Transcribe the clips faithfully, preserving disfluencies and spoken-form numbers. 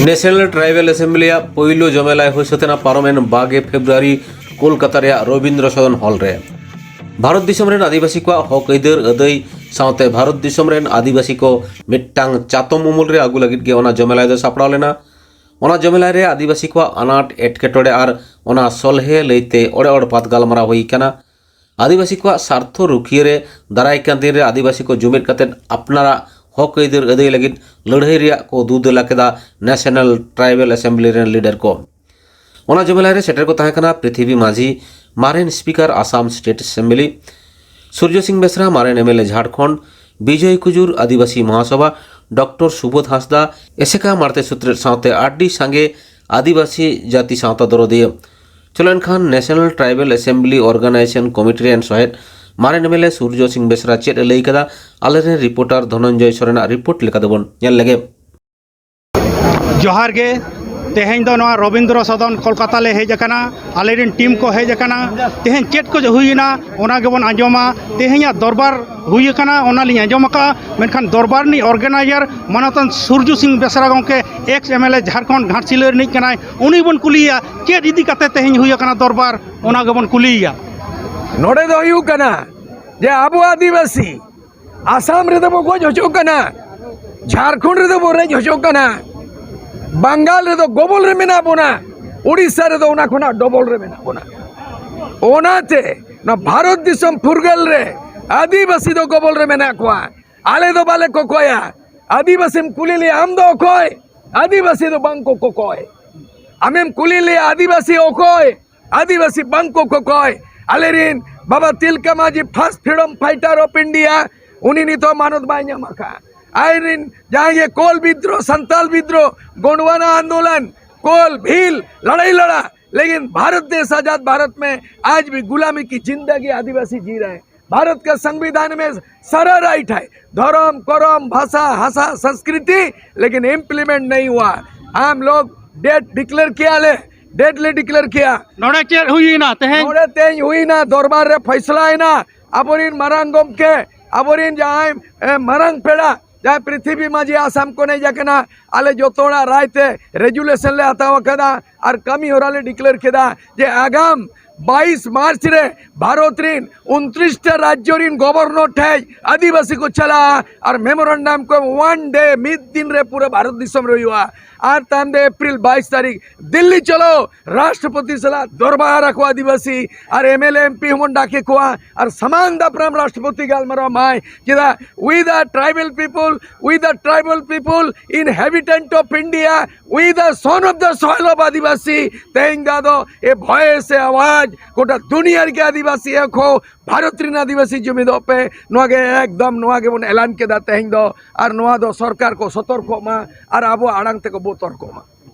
National tribal ᱮᱥᱮᱢᱵᱞᱤᱭᱟᱜ ᱯᱳᱭᱞᱳ ᱡᱚᱢᱮᱞᱟᱭ ᱦᱩᱭ ᱥᱟᱹᱛ ᱮᱱᱟ ᱯᱟᱨᱚᱢᱮᱱ ᱵᱟᱜᱮ ᱯᱷᱮᱵᱽᱨᱩᱣᱟᱨᱤ ᱠᱳᱞᱠᱟᱛᱟ ᱨᱮᱭᱟᱜ ᱨᱚᱵᱤᱱᱫᱨᱚ ᱥᱚᱫᱚᱱ ᱦᱚᱞ ᱨᱮ᱾ ᱵᱷᱟᱨᱚᱛ ᱫᱤᱥᱚᱢ ᱨᱮᱱ ᱟᱹᱫᱤᱵᱟᱹᱥᱤ ᱠᱚᱣᱟᱜ ᱦᱚᱠ ᱟᱹᱭᱫᱟᱹᱨ ᱟᱹᱫᱟᱹᱭ ᱥᱟᱶᱛᱮ ᱵᱷᱟᱨᱚᱛ ᱫᱤᱥᱚᱢ ᱨᱮᱱ ᱟᱹᱫᱤᱵᱟᱹᱥᱤ ᱠᱚ ᱢᱤᱫᱴᱟᱝ ᱪᱟᱛᱚᱢ ᱩᱢᱩᱞ ᱨᱮ ᱟᱹᱜᱩ ᱞᱟᱹᱜᱤᱫ ᱜᱮ ᱚᱱᱟ ᱡᱚᱢᱮᱞᱟᱭ ᱫᱚ ᱥᱟᱯᱲᱟᱣ ᱞᱮᱱᱟ᱾ ᱚᱱᱟ ᱡᱚᱢᱮᱞᱟᱭ ᱨᱮ ᱟᱹᱫᱤᱵᱟᱹᱥᱤ ᱠᱚᱣᱟᱜ ᱟᱱᱟᱴ ᱮᱴᱠᱮᱴᱚᱬᱮ ᱟᱨ ᱚᱱᱟ ᱥᱚᱞᱦᱮ ᱞᱟᱹᱭᱛᱮ ᱚᱲᱮ ᱚᱲ ᱯᱟᱛ ᱜᱟᱞᱢᱟᱨᱟᱣ ᱦᱩᱭ ᱟᱠᱟᱱᱟ᱾ ᱟᱹᱫᱤᱵᱟᱹᱥᱤ ᱠᱚᱣᱟᱜ ᱥᱟᱨᱛᱷᱚ ᱨᱩᱠᱷᱤᱭᱟᱹ ᱨᱮ ᱫᱟᱨᱟᱭ ᱠᱟᱱ ᱫᱤᱱ ᱨᱮ ᱟᱹᱫᱤᱵᱟᱹᱥᱤ ᱠᱚ ᱡᱩᱢᱤᱫ ᱠᱟᱛᱮ ᱟᱯᱱᱟᱨᱟᱜ ᱦᱚᱠ ᱟᱹᱭᱫᱟᱹᱨ ᱟᱹᱫᱟᱹᱭ ᱞᱟᱹᱜᱤᱫ ᱞᱟᱹᱲᱦᱟᱹᱭ ᱨᱮᱭᱟᱜ ᱠᱚ ᱫᱩᱫᱮᱞᱟ ᱠᱮᱫᱟ ᱱᱮᱥᱱᱟᱞ ᱴᱨᱟᱭᱵᱟᱞ ᱮᱥᱮᱢᱵᱞᱤ ᱨᱮᱱ ᱞᱤᱰᱟᱨ ᱠᱚ᱾ ᱚᱱᱟ ᱡᱚᱢᱮᱞᱟᱭ ᱨᱮ ᱥᱮᱴᱮᱨ ᱠᱚ ᱛᱟᱦᱮᱸ ᱠᱟᱱᱟ ᱯᱨᱤᱛᱷᱤᱵᱤ ᱢᱟᱹᱡᱷᱤ, ᱢᱟᱨᱮᱱ ᱥᱯᱤᱠᱟᱨ ᱟᱥᱟᱢ ᱥᱴᱮᱴ ᱮᱥᱮᱢᱵᱞᱤ, ᱥᱩᱨᱡᱚ ᱥᱤᱝ ᱵᱮᱥᱨᱟ, ᱢᱟᱨᱮᱱ ᱮᱢᱮᱞᱮ ᱡᱷᱟᱲᱠᱷᱚᱸᱰ, ᱵᱤᱡᱚᱭ ᱠᱩᱡᱩᱨ, ᱟᱹᱫᱤᱵᱟᱹᱥᱤ ᱢᱚᱦᱟᱥᱚᱵᱷᱟ, ᱰᱚᱠᱴᱚᱨ ᱥᱩᱵᱳᱫᱷ ᱦᱟᱸᱥᱫᱟ, ᱮᱥᱮᱠᱟ ᱢᱟᱲᱛᱮ ᱥᱩᱛᱨᱮᱫ ᱥᱟᱶᱛᱮ ᱟᱹᱰᱤ ᱥᱟᱸᱜᱮ ᱟᱹᱫᱤᱵᱟᱹᱥᱤ ᱡᱟᱹᱛᱤ ᱥᱟᱶᱛᱟ ᱫᱚᱨᱚᱫᱤᱭᱟᱹ᱾ ᱪᱚᱞᱚ ᱮᱱᱠᱷᱟᱱ national tribal assembly organisation committee ᱨᱮᱱ ᱥᱚᱦᱮᱫ ᱢᱟᱨᱮᱱ ᱮᱢᱮᱞᱮ ᱥᱩᱨᱡᱚ ᱥᱤᱝ ᱵᱮᱥᱨᱟ ᱪᱮᱫ ᱮ ᱞᱟᱹᱭ ᱠᱟᱫᱟ, ᱟᱞᱮᱨᱮᱱ ᱨᱤᱯᱳᱨᱴᱟᱨ ᱫᱷᱚᱱᱚᱱᱡᱚᱭ ᱥᱚᱨᱮᱱᱟᱜ ᱨᱤᱯᱳᱨᱴ ᱞᱮᱠᱟ ᱛᱮᱵᱚᱱ ᱧᱮᱞ ᱞᱮᱜᱮ᱾ ᱡᱚᱦᱟᱨ ᱜᱮ᱾ ᱛᱮᱦᱮᱧ ᱫᱚ ᱱᱚᱣᱟ ᱨᱚᱵᱤᱱᱫᱨᱚ ᱥᱚᱫᱚᱱ ᱠᱳᱞᱠᱟᱛᱟ ᱞᱮ ᱦᱮᱡ ᱟᱠᱟᱱᱟ, ᱟᱞᱮᱨᱮᱱ ᱴᱤᱢ ᱠᱚ ᱦᱮᱡ ᱟᱠᱟᱱᱟ᱾ ᱛᱮᱦᱮᱧ ᱪᱮᱫ ᱠᱚ ᱦᱩᱭᱮᱱᱟ ᱚᱱᱟ ᱜᱮᱵᱚᱱ ᱟᱸᱡᱚᱢᱟ᱾ ᱛᱮᱦᱮᱧᱟᱜ ᱫᱚᱨᱵᱟᱨ ᱦᱩᱭ ᱟᱠᱟᱱᱟ, ᱚᱱᱟᱞᱤᱧ ᱟᱸᱡᱚᱢ ᱟᱠᱟᱫᱼᱟ, ᱢᱮᱱᱠᱷᱟᱱ ᱫᱚᱨᱵᱟᱨ ᱨᱤᱱᱤᱡ ᱚᱨᱜᱟᱱᱟᱭᱡᱟᱨ ᱢᱟᱱᱚᱛᱟᱱ ᱥᱩᱨᱡᱩ ᱥᱤᱝ ᱵᱮᱥᱨᱟ ᱜᱚᱢᱠᱮ, X M L A Jharkhand Ghatshila ᱨᱤᱱᱤᱡ ᱠᱟᱱᱟᱭ, ᱩᱱᱤ ᱵᱚᱱ ᱠᱩᱞᱤᱭᱮᱭᱟ ᱪᱮᱫ ᱤᱫᱤ ᱠᱟᱛᱮ ᱛᱮᱦᱮᱧ ᱦᱩᱭ ᱟᱠᱟᱱᱟ ᱫᱚᱨᱵᱟᱨ, ᱚᱱᱟ ᱜᱮᱵᱚᱱ ᱠᱩᱞᱤᱭᱮᱭᱟ᱾ ᱱᱚᱰᱮ ᱫᱚ ᱦᱩᱭᱩᱜ ᱠᱟᱱᱟ ᱡᱮ ᱟᱵᱚ ᱟᱹᱫᱤᱵᱟᱹᱥᱤ ᱟᱥᱟᱢ ᱨᱮᱫᱚ ᱵᱚ ᱜᱚᱡ ᱦᱚᱪᱚᱜ ᱠᱟᱱᱟ, ᱡᱷᱟᱲᱠᱷᱚᱸᱰ ᱨᱮᱫᱚ ᱵᱚ ᱨᱮᱡ ᱦᱚᱪᱚᱜ ᱠᱟᱱᱟ, ᱵᱟᱝᱜᱟᱞ ᱨᱮᱫᱚ ᱜᱚᱵᱚᱞ ᱨᱮ ᱢᱮᱱᱟᱜ ᱵᱚᱱᱟ, ᱩᱲᱤᱥᱥᱟ ᱨᱮᱫᱚ ᱚᱱᱟ ᱠᱷᱚᱱᱟᱜ ᱰᱚᱵᱚᱞ ᱨᱮ ᱢᱮᱱᱟᱜ ᱵᱚᱱᱟ᱾ ᱚᱱᱟᱛᱮ ᱱᱚᱣᱟ ᱵᱷᱟᱨᱚᱛ ᱫᱤᱥᱚᱢ ᱯᱷᱩᱨᱜᱟᱹᱞ ᱨᱮ ᱟᱹᱫᱤᱵᱟᱹᱥᱤ ᱫᱚ ᱜᱚᱵᱚᱞ ᱨᱮ ᱢᱮᱱᱟᱜ ᱠᱚᱣᱟ᱾ ᱟᱞᱮ ᱫᱚ ᱵᱟᱞᱮ ᱠᱚᱠᱚᱭᱟ᱾ ᱟᱹᱫᱤᱵᱟᱹᱥᱤᱢ ᱠᱩᱞᱤ ᱞᱮᱭᱟ, "ᱟᱢ ᱫᱚ ᱚᱠᱚᱭ?" ᱟᱹᱫᱤᱵᱟᱹᱥᱤ ᱫᱚ ᱵᱟᱝ ᱠᱚ ᱠᱚᱠᱚᱭ᱾ ᱟᱢᱮᱢ ᱠᱩᱞᱤ ᱞᱮᱭᱟ, "ᱟᱹᱫᱤᱵᱟᱹᱥᱤ ᱚᱠᱚᱭ?" ᱟᱹᱫᱤᱵᱟᱹᱥᱤ ᱵᱟᱝ ᱠᱚ ᱠᱚᱠᱚᱭ᱾ ᱟᱞᱮᱨᱤᱱ ᱵᱟᱵᱟ ᱛᱤᱞᱠᱟ ᱢᱟᱹᱡᱷᱤ, first freedom fighter of India, ᱩᱱᱤ ᱱᱤᱛᱚᱜ ᱢᱟᱱᱚᱛ ᱵᱟᱭ ᱧᱟᱢ ᱟᱠᱟᱫᱼᱟ᱾ ᱟᱡᱨᱤᱱ ᱡᱟᱦᱟᱸᱭ ᱜᱮ ᱠᱳᱞ ᱵᱤᱫᱽᱨᱳᱦ, ᱥᱟᱱᱛᱟᱞ ᱵᱤᱫᱽᱨᱳᱦ, ᱜᱚᱸᱰᱣᱟᱱᱟ ᱟᱱᱫᱳᱞᱚᱱ, ᱠᱳᱞ, ᱵᱷᱤᱞ, ᱞᱟᱲᱟᱭ ᱞᱟᱲᱟ, लेकिन भारत देश, आजाद भारत में आज भी गुलामी की जिंदगी आदिवासी जी रहे हैं। भारत का संविधान में सारा राइट है, धर्म, करम, भाषा, भाषा, संस्कृति, लेकिन इम्प्लीमेंट नहीं हुआ। हम लोग डेट डिक्लेयर किया ले, डेट ले डिक्लेयर किया। ᱱᱚᱰᱮ ᱪᱮᱫ ᱦᱩᱭᱮᱱᱟ ᱛᱮᱦᱮᱧ? ᱱᱚᱰᱮ ᱛᱮᱦᱮᱧ ᱦᱩᱭᱮᱱᱟ, ᱫᱚᱨᱵᱟᱨ ᱨᱮ ᱯᱷᱚᱭᱥᱞᱟ ᱮᱱᱟ, ᱟᱵᱚᱨᱤᱱ ᱢᱟᱨᱟᱝ ᱜᱚᱢᱠᱮ, ᱟᱵᱚᱨᱤᱱ ᱡᱟᱦᱟᱸᱭ, ᱮ, ᱢᱟᱨᱟᱝ ᱯᱮᱲᱟ, ᱡᱟᱦᱟᱸᱭ ᱯᱨᱤᱛᱷᱤᱵᱤ ᱢᱟᱹᱡᱷᱤ ᱟᱥᱟᱢ ᱠᱷᱚᱱ ᱦᱮᱡ ᱟᱠᱟᱱᱟ, ᱟᱞᱮ ᱡᱚᱛᱚ ᱦᱚᱲᱟᱜ ᱨᱟᱭ ᱛᱮ ᱨᱮᱡᱩᱞᱮᱥᱚᱱ ᱞᱮ ᱦᱟᱛᱟᱣ ᱟᱠᱟᱫᱟ ᱟᱨ ᱠᱟᱹᱢᱤ ᱦᱚᱨᱟ ᱞᱮ ᱰᱤᱠᱞᱮᱭᱟᱨ ᱠᱮᱫᱟ ᱡᱮ ᱟᱜᱟᱢ ᱵᱟᱭᱤᱥ ᱢᱟᱨᱪ ᱨᱮ ᱵᱷᱟᱨᱚᱛ ᱨᱤᱱ ᱩᱱᱛᱨᱤᱥ ᱴᱟ ᱨᱟᱡᱽᱡᱚ ᱨᱤᱱ ᱜᱚᱵᱷᱚᱨᱱᱚᱨ ᱴᱷᱮᱡ ᱟᱹᱫᱤᱵᱟᱹᱥᱤ ᱠᱚ ᱪᱟᱞᱟᱜᱼᱟ ᱟᱨ ᱢᱮᱢᱳᱨᱟᱱᱰᱟᱢ ᱠᱚ ᱚᱣᱟᱱ ᱰᱮ, ᱢᱤᱫ ᱫᱤᱱ ᱨᱮ ᱯᱩᱨᱟᱹ ᱵᱷᱟᱨᱚᱛ ᱫᱤᱥᱚᱢ ᱨᱮ ᱦᱩᱭᱩᱜᱼᱟ᱾ ᱟᱨ ᱛᱟᱭᱚᱢ ᱛᱮ ᱮᱯᱨᱤᱞ ᱵᱟᱭᱤᱥ ᱛᱟᱹᱨᱤᱠᱷ ᱫᱤᱞᱞᱤ ᱪᱚᱞᱚ, ᱨᱟᱥᱴᱨᱚᱯᱚᱛᱤ ᱥᱟᱞᱟᱜ ᱫᱚᱨᱵᱟᱨ ᱟᱠᱚ ᱟᱹᱫᱤᱵᱟᱹᱥᱤ, ᱟᱨ M L A M P ᱦᱚᱸᱵᱚᱱ ᱰᱟᱠᱮ ᱠᱚᱣᱟ, ᱟᱨ ᱥᱟᱢᱟᱝ ᱫᱟᱯᱨᱟᱢ ᱨᱟᱥᱴᱨᱚᱯᱚᱛᱤ ᱜᱟᱞᱢᱟᱨᱟᱣ ᱢᱟᱭ᱾ ᱪᱮᱫᱟᱜ? We the tribal people, we the tribal people, inhabitant of India, we the son of the soil of ᱟᱹᱫᱤᱵᱟᱹᱥᱤ᱾ ᱛᱮᱦᱮᱧ ᱫᱚ ᱟᱫᱚ ᱮ ᱵᱷᱚᱭᱮᱥ, ᱮ ᱟᱣᱟᱡᱽ ᱜᱚᱴᱟ ᱫᱩᱱᱤᱭᱟᱹ ᱨᱮᱜᱮ ᱟᱹᱫᱤᱵᱟᱹᱥᱤ ᱮᱠᱷᱚ ᱵᱷᱟᱨᱚᱛ ᱨᱮᱱ ᱟᱹᱫᱤᱵᱟᱹᱥᱤ ᱡᱩᱢᱤᱫᱚᱜ ᱯᱮ, ᱱᱚᱣᱟ ᱜᱮ ᱮᱠᱫᱚᱢ ᱱᱚᱣᱟ ᱜᱮᱵᱚᱱ ᱮᱞᱟᱱ ᱠᱮᱫᱟ ᱛᱮᱦᱮᱧ ᱫᱚ᱾ ᱟᱨ ᱱᱚᱣᱟ ᱫᱚ ᱥᱚᱨᱠᱟᱨ ᱠᱚ ᱥᱚᱛᱚᱨᱠᱚᱜ ᱢᱟ ᱟᱨ ᱟᱵᱚᱣᱟᱜ ᱟᱲᱟᱝ ᱛᱮᱠᱚ ᱵᱚᱛᱚᱨ ᱠᱚᱜ ᱢᱟ᱾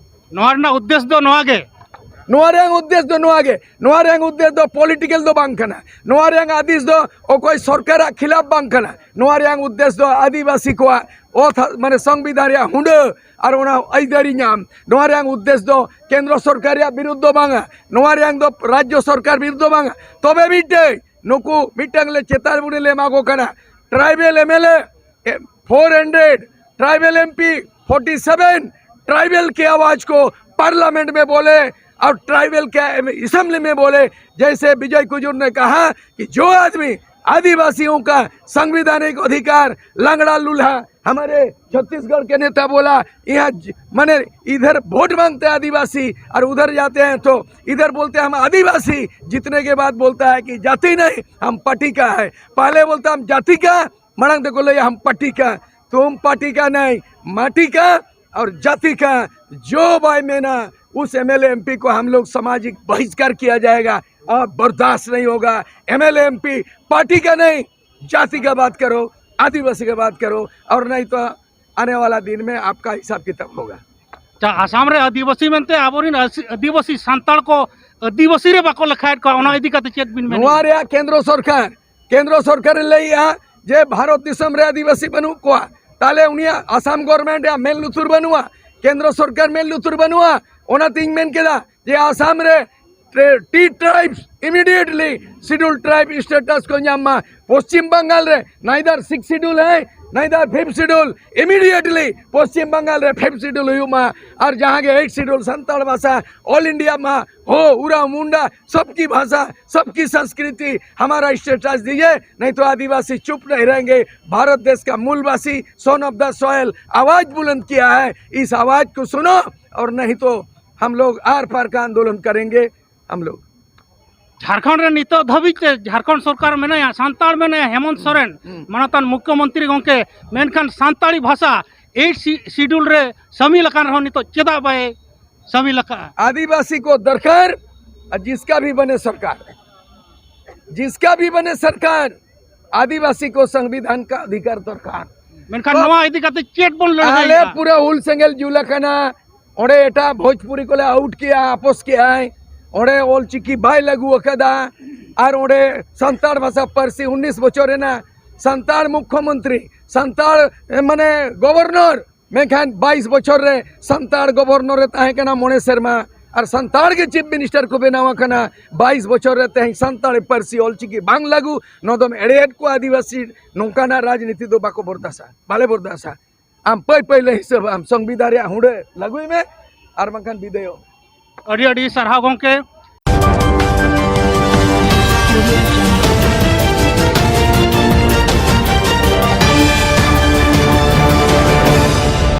ᱱᱚᱣᱟ ᱨᱮᱱᱟᱜ ᱩᱫᱽᱫᱮᱥ ᱫᱚ ᱱᱚᱣᱟ ᱜᱮ᱾ ᱱᱚᱣᱟ ᱨᱮᱭᱟᱜ ᱩᱫᱽᱫᱮᱥ ᱫᱚ ᱱᱚᱣᱟ ᱜᱮ᱾ ᱱᱚᱣᱟ ᱨᱮᱭᱟᱜ ᱩᱫᱽᱫᱮᱥ ᱫᱚ ᱯᱚᱞᱤᱴᱤᱠᱮᱞ ᱫᱚ ᱵᱟᱝ ᱠᱟᱱᱟ᱾ ᱱᱚᱣᱟ ᱨᱮᱭᱟᱜ ᱟᱫᱤᱥ ᱫᱚ ᱚᱠᱚᱭ ᱥᱚᱨᱠᱟᱨᱟᱜ ᱠᱷᱤᱞᱟᱯ ᱵᱟᱝ ᱠᱟᱱᱟ᱾ ᱱᱚᱣᱟ ᱨᱮᱭᱟᱜ ᱩᱫᱽᱫᱮᱥ ᱫᱚ ᱟᱹᱫᱤᱵᱟᱹᱥᱤ ᱠᱚᱣᱟᱜ ᱚᱛ ᱦᱟ-, ᱢᱟᱱᱮ ᱥᱚᱝᱵᱤᱫᱷᱟᱱ ᱨᱮᱭᱟᱜ ᱦᱩᱸᱰᱟᱹ ᱟᱨ ᱚᱱᱟ ᱟᱹᱭᱫᱟᱹᱨᱤ ᱧᱟᱢ᱾ ᱱᱚᱣᱟ ᱨᱮᱭᱟᱜ ᱩᱫᱽᱫᱮᱥ ᱫᱚ ᱠᱮᱱᱫᱨᱚ ᱥᱚᱨᱠᱟᱨ ᱨᱮᱭᱟᱜ ᱵᱤᱨᱩᱫᱽ ᱫᱚ ᱵᱟᱝᱟ᱾ ᱱᱚᱣᱟ ᱨᱮᱭᱟᱜ ᱫᱚ ᱨᱟᱡᱽᱡᱚ ᱥᱚᱨᱠᱟᱨ ᱵᱤᱨᱩᱫᱽ ᱫᱚ ᱵᱟᱝᱟ᱾ ᱛᱚᱵᱮ ᱢᱤᱫᱴᱮᱡ ᱱᱩᱠᱩ ᱢᱤᱫᱴᱟᱝ ᱞᱮ ᱪᱮᱛᱟᱱ ᱵᱩᱱᱤ ᱞᱮ ᱮᱢᱟ ᱠᱚ ᱠᱟᱱᱟ᱾ Tribal M L A, four hundred, tribal MP forty seven, tribal के आवाज को पार्लियामेंट में बोले और ट्राइबल के असेंबली में बोले। जैसे विजय कुजूर ने कहा कि जो आदमी आदिवासियों का संवैधानिक अधिकार, लंगड़ा लूल्हा, हमारे छत्तीसगढ़ के नेता बोला, यहाँ ज-, माने इधर वोट मांगते हैं आदिवासी और उधर जाते हैं तो इधर बोलते हैं हम आदिवासी, जीतने के बाद बोलता है कि जाति नहीं, हम पार्टी का है। पहले बोलता हम जाति का, ᱢᱟᱲᱟᱝ ᱛᱮᱠᱚ ᱞᱟᱹᱭᱟ, हम पार्टी का। तुम पार्टी का नहीं, माटी का और जाति का। जो भाई मेना, उस एमएलए एमपी को हम लोग सामाजिक बहिष्कार किया जाएगा। अब बर्दाश्त नहीं होगा। एमएलए एमपी पार्टी का नहीं, जाति का बात करो, आदिवासी का बात करो, और नहीं तो आने वाला दिन में आपका हिसाब किताब होगा। ᱟᱪᱪᱷᱟ, ᱟᱥᱟᱢ ᱨᱮ ᱟᱹᱫᱤᱵᱟᱹᱥᱤ ᱢᱮᱱᱛᱮ ᱟᱵᱚᱨᱮᱱ ᱟᱹᱥᱤ-, ᱟᱹᱫᱤᱵᱟᱹᱥᱤ ᱥᱟᱱᱛᱟᱲ ᱠᱚ ᱟᱹᱫᱤᱵᱟᱹᱥᱤ ᱨᱮ ᱵᱟᱠᱚ ᱞᱮᱠᱷᱟᱭᱮᱫ ᱠᱚᱣᱟ, ᱚᱱᱟ ᱤᱫᱤ ᱠᱟᱛᱮ ᱪᱮᱫ ᱵᱤᱱ ᱢᱮᱱᱟ? ᱱᱚᱣᱟ ᱨᱮᱭᱟᱜ ᱠᱮᱱᱫᱨᱚ ᱥᱚᱨᱠᱟᱨ, ᱠᱮᱱᱫᱨᱚ ᱥᱚᱨᱠᱟᱨᱮ ᱞᱟᱹᱭᱮᱜᱼᱟ ᱡᱮ ᱵᱷᱟᱨᱚᱛ ᱫᱤᱥᱚᱢ ᱨᱮ ᱟᱹᱫᱤᱵᱟᱹᱥᱤ ᱵᱟᱹᱱᱩᱜ ᱠᱚᱣᱟ, ᱛᱟᱦᱞᱮ ᱩᱱᱤᱭᱟᱜ ᱟᱥᱟᱢ ᱜᱚᱵᱷᱚᱨᱱᱢᱮᱱᱴ ᱨᱮᱭᱟᱜ ᱢᱮᱫ ᱞᱩᱛᱩᱨ ᱵᱟᱹᱱᱩᱜᱼᱟ, ᱠᱮᱱᱫᱨᱚ ᱥᱚᱨᱠᱟᱨ ᱢᱮᱫ ᱞᱩᱛᱩᱨ ᱵᱟᱹᱱᱩᱜᱼᱟ᱾ ᱚᱱᱟᱛᱤᱧ ᱢᱮᱱ ᱠᱮᱫᱟ ᱡᱮ ᱟᱥᱟᱢ ᱨᱮ T tribes immediately schedule tribe status ᱠᱚ ᱧᱟᱢ ᱢᱟ᱾ ᱯᱚᱥᱪᱤᱢ ᱵᱟᱝᱜᱟᱞ ᱨᱮ neither sixth schedule ᱦᱮ, neither fifth schedule, immediately Paschim Bengal ᱨᱮ fifth schedule ᱦᱩᱭᱩᱜ ᱢᱟ᱾ ᱟᱨ ᱡᱟᱦᱟᱸ ᱜᱮ eighth schedule ᱥᱟᱱᱛᱟᱲ ᱵᱷᱟᱥᱟ, all India ᱢᱟ ᱦᱳ, ᱩᱨᱟᱣ ᱢᱩᱱᱰᱟ, ᱥᱚᱵᱠᱤ ᱵᱷᱟᱥᱟ, ᱥᱚᱵᱠᱤ ᱥᱚᱝᱥᱠᱨᱤᱛᱤ, ᱦᱟᱢᱟᱨᱟ status ᱫᱤᱡᱤᱭᱮ, ᱱᱟᱦᱤᱸ ᱛᱚ ᱟᱫᱤᱵᱟᱥᱤ ᱪᱩᱯ ᱱᱟᱦᱤᱸ ᱨᱮᱦᱮᱸᱜᱮ᱾ ᱵᱷᱟᱨᱚᱛ ᱫᱮᱥ ᱠᱟ ᱢᱩᱞᱵᱟᱥᱤ, ᱥᱚᱱ ᱚᱯᱷ ᱫᱟ ᱥᱚᱭᱮᱞ, ᱟᱣᱟᱡᱽ ᱵᱩᱞᱚᱱᱫ ᱠᱤᱭᱟ ᱦᱮ, ᱤᱥ ᱟᱣᱟᱡᱽ ᱠᱚ ᱥᱩᱱᱳ, ᱚᱨ ᱱᱟᱦᱤᱸ ᱛᱚ ᱦᱟᱢ ᱞᱳᱜ ᱟᱨ ᱯᱟᱨ ᱠᱟ ᱟᱱᱫᱳᱞᱚᱱ ᱠᱟᱨᱮᱸᱜᱮ ᱦᱟᱢ ᱞᱳᱜ᱾ ᱡᱷᱟᱲᱠᱷᱚᱸᱰ ᱨᱮ ᱱᱤᱛᱚᱜ ᱫᱷᱟᱹᱵᱤᱡ ᱛᱮ ᱡᱷᱟᱲᱠᱷᱚᱸᱰ ᱥᱚᱨᱠᱟᱨ ᱢᱮᱱᱟᱭᱟ, ᱥᱟᱱᱛᱟᱲ ᱢᱮᱱᱟᱭᱟ, ᱦᱮᱢᱚᱱᱛ ᱥᱚᱨᱮᱱ, ᱢᱟᱱᱚᱛᱟᱱ ᱢᱩᱠᱷᱭᱚᱢᱚᱱᱛᱨᱤ ᱜᱚᱢᱠᱮ, ᱢᱮᱱᱠᱷᱟᱱ ᱥᱟᱱᱛᱟᱲᱤ ᱵᱷᱟᱥᱟ eighth schedule ᱨᱮ ᱥᱟᱹᱢᱤᱞ ᱟᱠᱟᱱ ᱨᱮᱦᱚᱸ ᱱᱤᱛᱚᱜ ᱪᱮᱫᱟᱜ ᱵᱟᱭ ᱥᱟᱹᱢᱤᱞ ᱟᱠᱟᱫᱼᱟ? आदिवासी को दरकार, और जिसका भी बने सरकार, जिसका भी बने सरकार, आदिवासी को संविधान का अधिकार दरकार। ᱢᱮᱱᱠᱷᱟᱱ ᱱᱚᱣᱟ ᱤᱫᱤ ᱠᱟᱛᱮ ᱪᱮᱫ ᱵᱚᱱ ᱞᱟᱹᱲᱦᱟᱹᱭᱟ? ᱟᱞᱮ ᱯᱩᱨᱟᱹ ᱦᱩᱞ ᱥᱮᱸᱜᱮᱞ ᱡᱩᱞ ᱟᱠᱟᱱᱟ᱾ ᱚᱸᱰᱮ ᱮᱴᱟᱜ ᱵᱷᱳᱡᱽᱯᱩᱨᱤ ᱠᱚᱞᱮ ᱟᱣᱩᱴ ᱠᱮᱜᱼᱟ, ᱟᱯᱚᱥ ᱠᱮᱜᱼᱟᱭ᱾ ᱚᱸᱰᱮ ᱚᱞᱪᱤᱠᱤ ᱵᱟᱭ ᱞᱟᱹᱜᱩ ᱟᱠᱟᱫᱟ᱾ ᱟᱨ ᱚᱸᱰᱮ ᱥᱟᱱᱛᱟᱲ ᱵᱷᱟᱥᱟ ᱯᱟᱹᱨᱥᱤ ᱩᱱᱤᱥ ᱵᱚᱪᱷᱚᱨ ᱨᱮᱱᱟᱜ ᱥᱟᱱᱛᱟᱲ ᱢᱩᱠᱷᱭᱚᱢᱚᱱᱛᱨᱤ, ᱥᱟᱱᱛᱟᱲ, ᱮ, ᱢᱟᱱᱮ ᱜᱚᱵᱷᱚᱨᱱᱚᱨ, ᱢᱮᱱᱠᱷᱟᱱ ᱵᱟᱭᱤᱥ ᱵᱚᱪᱷᱚᱨ ᱨᱮ ᱥᱟᱱᱛᱟᱲ ᱜᱚᱵᱷᱚᱨᱱᱚᱨ ᱮ ᱛᱟᱦᱮᱸ ᱠᱟᱱᱟ ᱢᱚᱬᱮ ᱥᱮᱨᱢᱟ, ᱟᱨ ᱥᱟᱱᱛᱟᱲ ᱜᱮ ᱪᱤᱯ ᱢᱤᱱᱤᱥᱴᱟᱨ ᱠᱚ ᱵᱮᱱᱟᱣ ᱟᱠᱟᱱᱟ᱾ ᱵᱟᱭᱤᱥ ᱵᱚᱪᱷᱚᱨ ᱨᱮ ᱛᱮᱦᱮᱧ ᱥᱟᱱᱛᱟᱲᱤ ᱯᱟᱹᱨᱥᱤ ᱚᱞᱪᱤᱠᱤ ᱵᱟᱝ ᱞᱟᱹᱜᱩ, ᱱᱚᱣᱟ ᱫᱚᱢ ᱮᱲᱮᱭᱮᱫ ᱠᱚᱣᱟ ᱟᱹᱫᱤᱵᱟᱹᱥᱤ᱾ ᱱᱚᱝᱠᱟᱱᱟᱜ ᱨᱟᱡᱽᱱᱤᱛᱤ ᱫᱚ ᱵᱟᱠᱚ ᱵᱚᱨᱫᱟᱥᱟ, ᱵᱟᱞᱮ ᱵᱚᱨᱫᱟᱥᱟ᱾ ᱟᱢ ᱯᱟᱹᱭ ᱯᱟᱹᱭ ᱞᱮ ᱦᱤᱥᱟᱹᱵ, ᱟᱢ ᱥᱚᱝᱵᱤᱫᱷᱟᱱ ᱨᱮᱭᱟᱜ ᱦᱩᱸᱰᱟᱹ ᱞᱟᱹᱜᱩᱭ ᱢᱮ, ᱟᱨ ᱵᱟᱝᱠᱷᱟᱱ ᱵᱤᱫᱟᱹᱭᱚᱜ᱾ ᱟᱹᱰᱤ ᱟᱹᱰᱤ ᱥᱟᱨᱦᱟᱣ ᱜᱚᱢᱠᱮ᱾